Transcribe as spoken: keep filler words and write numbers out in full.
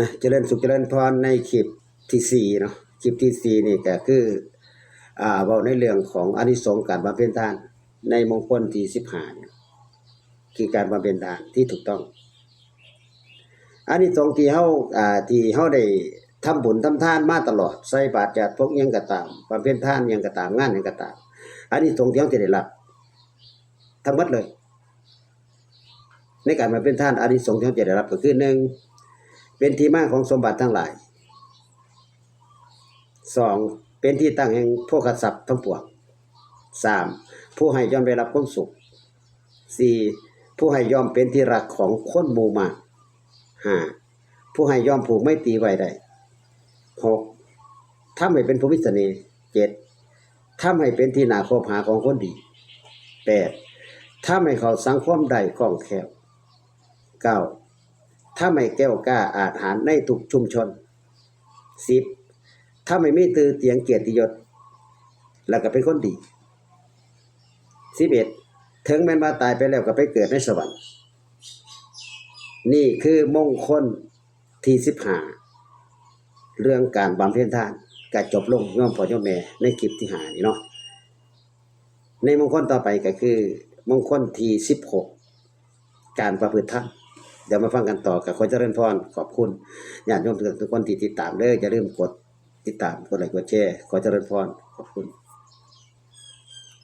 นะ เจริญสุขเจริญพร ในคลิปที่สี่เนาะ คลิปที่สี่นี่ก็คือ อ่า เว้าในเรื่องของอานิสงส์การบำเพ็ญทานในมงคลที่สิบห้าเนี่ย คือการบำเพ็ญทานที่ถูกต้อง อานิสงส์ที่เฮา อ่า ที่เฮาได้ทำบุญทำทานมาตลอด ใส่บาตรญาติโยมอิหยังก็ตาม บำเพ็ญทานอิหยังก็ตาม งานอิหยังก็ตาม อานิสงส์ที่เฮาจะได้รับ ทั้งหมดเลย ในการบำเพ็ญทาน อานิสงส์ที่เฮาจะได้รับก็คือ หนึ่ง เป็นที่มาของสมบัติทั้งหลาย สอง เป็นที่ตั้งแห่งโภคทรัพย์ทั้งปวง สาม ผู้ให้ย่อมได้รับความสุข สี่ ผู้ให้ย่อมเป็นที่รักของคนหมู่มาก ห้า ผู้ให้ย่อมผูกไมตรีไว้ได้ หก ทำให้เป็นผู้มีเสน่ห์ เจ็ด ทำให้เป็นที่น่าคบหาของคนดี แปด ทำให้เข้าสังคมได้คล่องแคล่ว เก้า ทำให้แกล้วกล้าอาจหาญในทุกชุมชน สิบ ทำให้มีชื่อเสียงเกียรติยศ แล้วก็เป็นคนดี สิบเอ็ด ถึงแม้นว่าตายไปแล้วก็ไปเกิดในสวรรค์ นี่คือมงคลที่สิบห้า เรื่องการบำเพ็ญทาน ก็จบลงโยมพ่อโยมแม่ในคลิปที่ห้านี่เนาะ ในมงคลต่อไปก็คือมงคลที่สิบหก การประพฤติธรรม เดี๋ยวมาฟังกันต่อ ก็ขอเจริญพร ขอบคุณญาติโยมทุกคนที่ติดตามเด้อ อย่าลืมกดติดตาม กดไลค์ กดแชร์ ขอเจริญพร ขอบคุณ